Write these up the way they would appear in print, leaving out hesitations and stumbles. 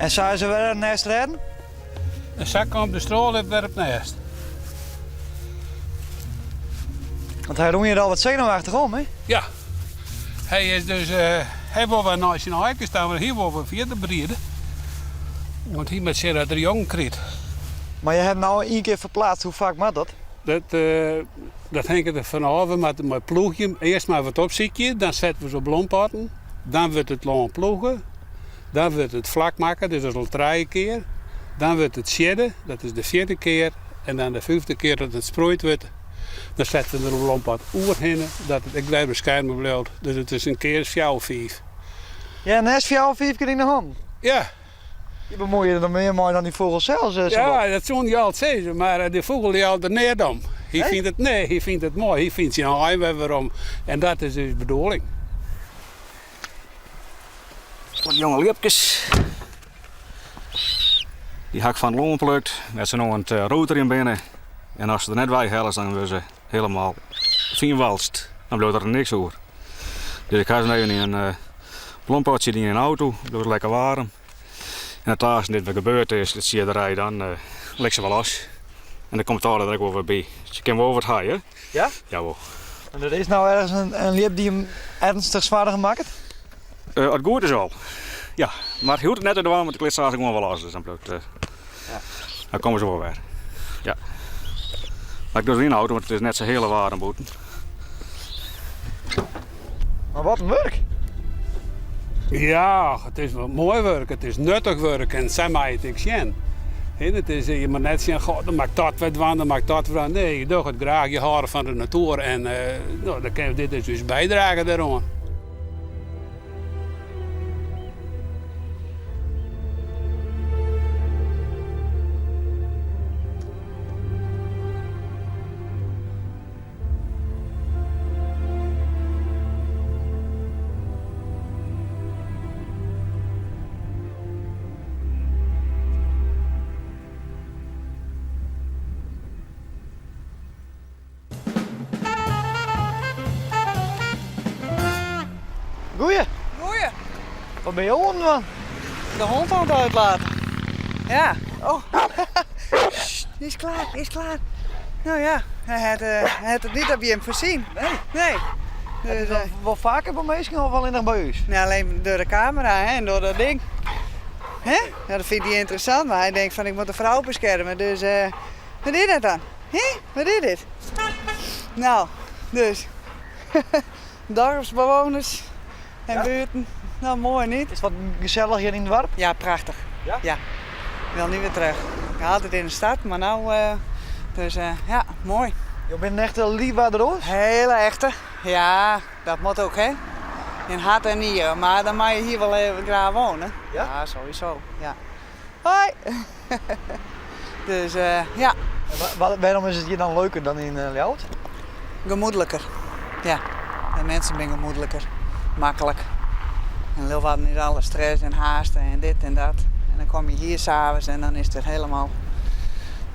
En sa is er wer in nêst rêden? En sa komt de strâljip wer op nêst. Want hy rûn hjir al wat senuwachtich om, hè? Ja. Hy is dus, uh, hy wol wer nei syn aaikes ta, mar hy wol wer fierder briede. Want hy moat sjen dat er jongen krijt. Mar je hawwe no ien kear ferplaatst, hoe faak moat dat? Dat, uh, dat hinget der fanôf. We moatte mei ploegjen earst mar wat opsykje, dan sette we se op blompotten. Dan wurdt it lân ploege. Dan wurdt it flak makke, dus dat is al trije kear. Dan wurdt it siedde, dat is de fjirde kear. En dan de fyfde kear dat it sproeid wurdt, dan sette we der in blompot oerhinne, dat it ek wer beskerme bliuwt. Dus it is in kear fjouwer, fiif. Ja, nêst fjouwer, fiif kear yn de hannen? Ja. Je bemuoie je der mear mei dan dy fûgel sels. Eh, ja, dat soene je altyd sizze, mar eh, de fûgel dy jout der neat om. Hy fynt it, nee, hy fynt it moai, hy fynt syn aai wer werom. En dat is ús bedoeling. Wat jonge ljipkes. Dy ha ik fan it lân plukt, wêr't se no oan it roterjen binne. En as se der net weihellest, dan wurde se helemaal fynwalst. Dan bliuwt der niks oer. Dus ik ha se no even yn in blompotsje dien yn de auto, bliuwt it lekker waarm. En as aanst dit wer gebeurd is, de siedderij, dan uh, lit ik se wol los. En dan komt it âlde der ek wol wer by. Se kin wol wat ha, hè? Ja? Jawol. En der is no ergens in, in ljip dy't him ernstig soargen makket? Uh, as it goed is al. Ja, mar hy hoecht it net te dwaan, want ik lit se gewoan wol los. Dus dan bliuwt, uh, ja. Dan komme se wol wer. Ja. Mar ik doch se yn de auto, want it is net sa hiele waarm bûten. Mar wat in wurk! Ja, it is wol moai wurk, it is nuttich wurk en sa mei it ek sjen. It is, je moat net sjen, goh, dan moat ik dat wer dwaan, dan moat ik dat wer dwaan. Nee, je dogge it graach, je hâlde fan de natoer en no, dan kin, dit is ús bydrage dêroan. Goeie. Goeie. Wat binne jo oan it dwaan? De hond oan it uitlaten. Ja. Oh. Sst, is klaar, is klaar. Nou ja, hy hat, uh, hy hat it net op jim foarsien. Nee. Nee. Dus, uh, wol faker by minsken of allinnich by ús? Nee, allinnich troch de kamera hè, en troch dat ding. Hè? Ja, dat fynt hy ynteressant, mar hy tinkt fan ik moat de frou beskerme. Dus uh, wat is dat dan? Hè? Wat is dit? Nou, dus. Dorpsbewoners en Ja? buurten. Nou, moai net? Is it wat gesellich hjir yn it doarp? Ja, prachtich. Ja? Ja. Ik wil nu weer terug. Ik altyd yn de stad, mar no, uh, dus uh, ja, moai. Jo binne in echte Liwwadderoas? Hele echte. Ja, dat moat ek, hè. In hart en nieren, mar dan mei je hjir wol even graach wone. Ja? Ja, sowieso. Ja. Hoi! dus uh, ja. Wêrom is it hjir dan leuker dan yn eh, Ljouwert? Gemoedliker. Ja, de minsken binne gemoedliker. Maklik. In Leeuwarden is alles stress en haast en dit en dat. En dan komme je hjir s'avonds en dan is it hielendal.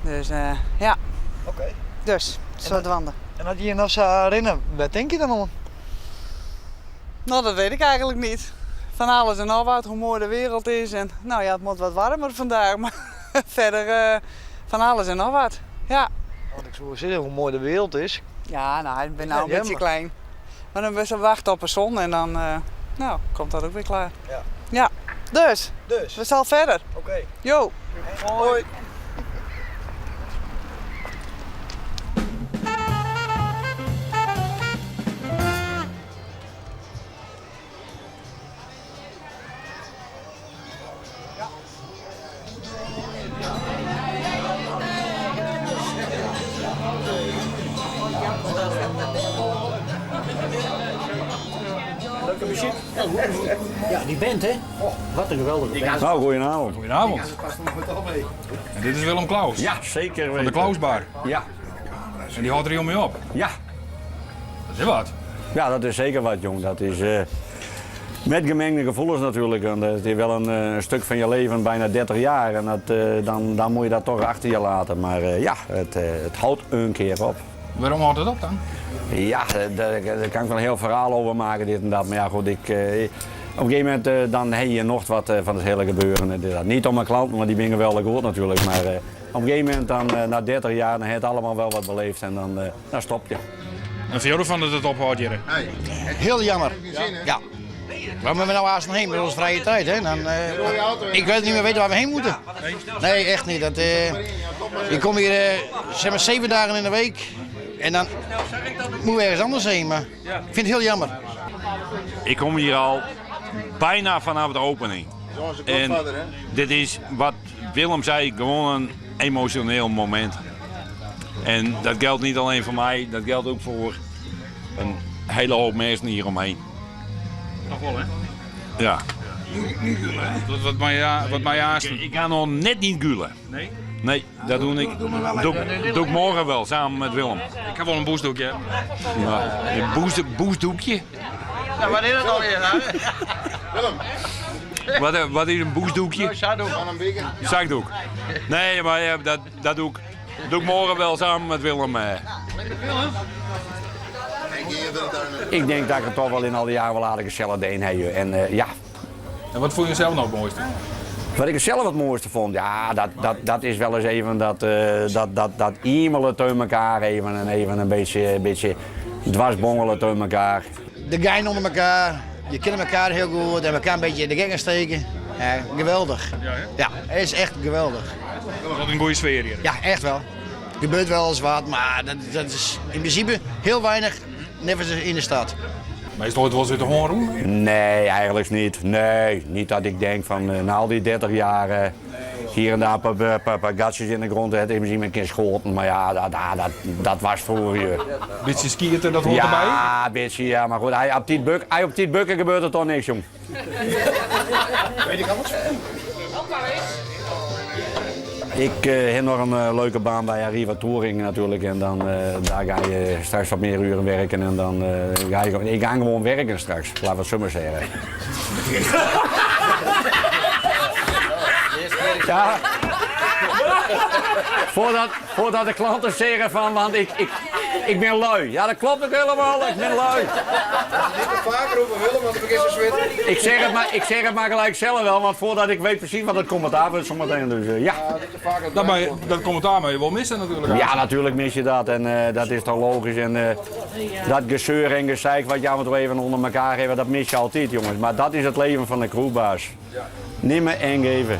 Dus uh, ja. Oké. Dus, sadwaande. En as je hjir no sa rinne, wêr tinke je dan oan? Nou, dat weet ik eigenlijk niet. Van alles en nog wat, hoe mooi de wereld is. En nou ja, het moet wat warmer vandaag, maar verder uh, van alles en nog wat. Ja. Want ik soe sizze hoe moai de wereld is. Ja, nou, ik bin no in bytsje klein. Mar dan bist wachte op de zon en dan uh, nou, komt dat ek wer klear. Ja. Ja. Dus, dus. we sille fierder. Oké. Okay. Jo. Hoi. Leuke muzyk. Ja, die band hè? Wat een geweldige band. Nou, goedenavond. Goedenavond. En dit is Willem Klaus. Ja, zeker Van de Klausbar. Ja. En dy hâldt der mei op? Ja. Dat is wat. Ja, dat is zeker wat, jong. Dat is uh, met gemengde gevoelens natuurlijk. Want het is wel een, een stuk van je leven, bijna 30 jaar. En dat, uh, dan, dan moet je dat toch achter je laten. Maar uh, ja, het, het houdt een keer op. Wêrom hâldt it op dan? Ja, daar, daar kan ik wel een heel verhaal over maken, dit en dat. Maar ja, goed, ik. Op een gegeven moment eh, dan heb je nog wat eh, van het hele gebeuren. En dit, dat. Niet om mijn klanten, want die zijn geweldig goed natuurlijk. Maar eh, op een gegeven moment, dan, eh, na 30 jaar, dan heb je het allemaal wel wat beleefd en dan, eh, dan stop je. En vind je ervan dat het ophoudt hier? Heel jammer. Ja. Waar moeten we nou haast heen met onze vrije tijd? Hè? Dan, eh, ik weet niet meer weten waar we heen moeten. Nee, echt niet. Dat, eh, ik kom hier eh, zeg maar 7 dagen in de week en dan moeten we ergens anders heen. Maar ik vind het heel jammer. Ik kom hier al bijna vanaf de opening. En dit is wat Willem zei, gewoon een emotioneel moment. En dat geldt niet alleen voor mij, dat geldt ook voor een hele hoop mensen hier omheen. Nog wel, hè? Ja. Wat, wat mij, wat mij haast. Ik ga nog net niet gulen. Nee? Nee, dat doe ik, doe, doe ik morgen wel, samen met Willem. Ik heb wel een boesdoekje. Ja, een boesdoekje? Ja, wat is dat alweer? Wat, wat is een boesdoekje? Zakdoek. Zakdoek. Nee, maar ja, dat, dat doe, ik, doe ik morgen wel samen met Willem. Ik denk dat ik het toch wel in al die jaren wel aardig gezellig deed. hè, joh. En eh, ja, En wat vond je zelf nou het mooiste? Wat ik het zelf het mooiste vond, ja, dat, dat, dat is wel eens even dat, eh dat, dat, dat e-mailen tegen elkaar even en even een beetje, een beetje dwarsbongelen tegen elkaar. De gein onder elkaar. Je kent elkaar heel goed en elkaar een beetje in de gangen steken. Ja, geweldig. Ja, hè? Ja, het is echt geweldig. Wat een goede sfeer hier. Ja, echt wel. Er gebeurt wel eens wat, maar dat, dat is in principe heel weinig, net als in de stad. Maar is het ooit wel eens uit de hoorn roepen? Nee, eigenlijk niet. Nee, niet dat ik denk van eh, na al die 30 jaar eh, hier en daar een paar, paar, paar gatjes in de grond, het is misschien een keer schoten, maar ja, dat, dat, dat, dat was vroeger. joh. Beetje skieten, dat hoort erbij. Ja, beetje, ja, maar goed, hij op die buk, hij op die bukken gebeurt er toch niks, jong. Ik eh, heb nog een eh, leuke baan bij Arriva Touring natuurlijk. En dan, eh, daar ga je straks wat meer uren werken. En dan eh, ga je, ik ga gewoon werken straks, laten we het zo maar zeggen. Ja. Voordat, voordat de klanten zeggen van, want ik, ik, ik ben lui. Ja, dat klopt ook helemaal, ik ben lui. Vaker roepen Willem, want dan begint ze zweten. Ik zeg het maar, ik zeg het maar gelijk zelf wel, want voordat ik weet precies wat het commentaar wordt zometeen. Dus eh, ja. Dat, maar, dat commentaar maar je wel missen natuurlijk. Ja, natuurlijk mis je dat en eh, dat is toch logisch. En eh, dat gezeur en gezeik wat je af en toe even onder elkaar hebt, dat mis je altijd, jongens. Maar dat is het leven van de kroegbaas. Nemen en geven.